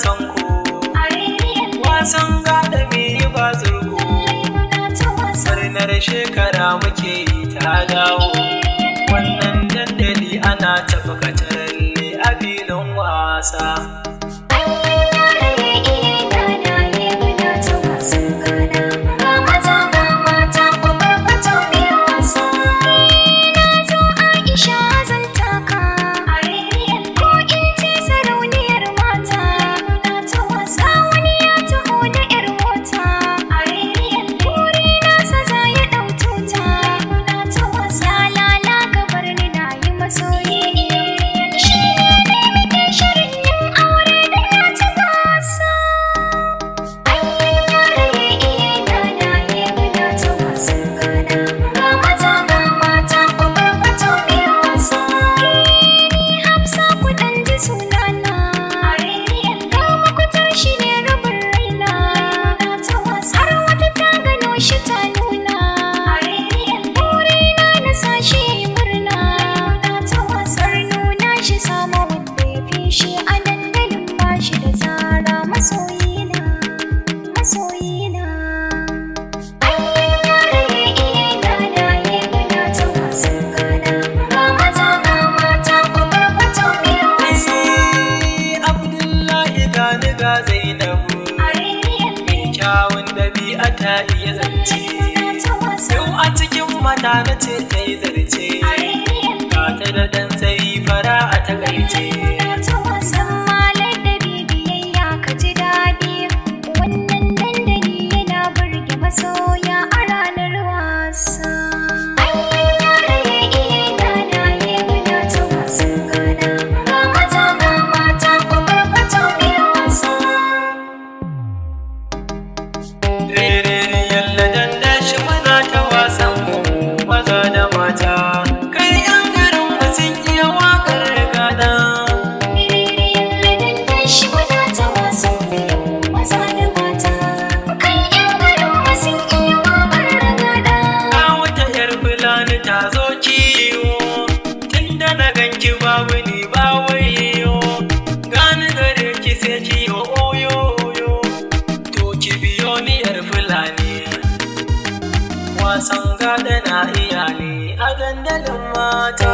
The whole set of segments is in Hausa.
son ku. Wasan gada me yi ba zurgu. Murnar shekara muke yi ta dawo. Wannan dandali ana tafi kacaralle a filin wasa. Zainabu, mai kyawun dabi'a ta iya zance. Yau a cikin mata na ce ta yi zarce. Ga ta da ɗan tsayi fara a takaice. Wannan dandali yana burge masoya a ranar wasa. Wasan gada na iya ne a dandalin mata.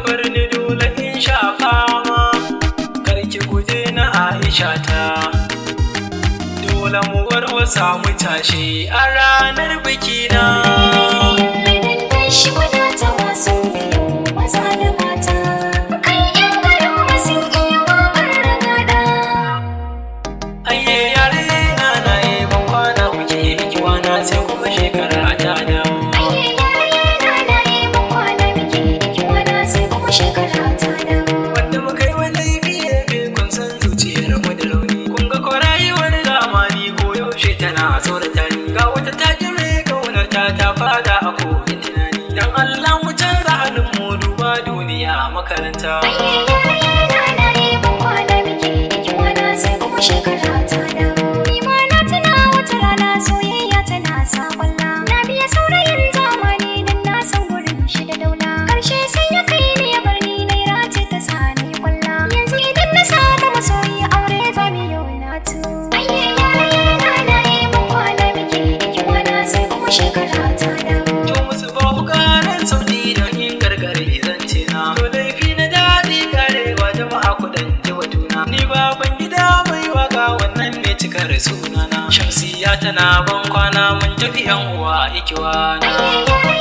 Bar ni dole in sha fama, karki guje na Aisha ta. Dole mu warwasa mu tashi a ranar biki na. Ayye yare na na yi ban kwana muke kiwana sai kuma shekara ta dawo. Wanda muka yi wani laifi kun san zuciyar mu da rauni. Kun ga ko rayuwar zamani ko yaushe tana tsorata ni. Ga wata ta jire kaunar ta ta fada a kogin tunani. Dan Allah mu canza halin mu duba duniya makaranta. Sunana Shamsiya tana ban kwana mun tafi yan uwa ikiwana.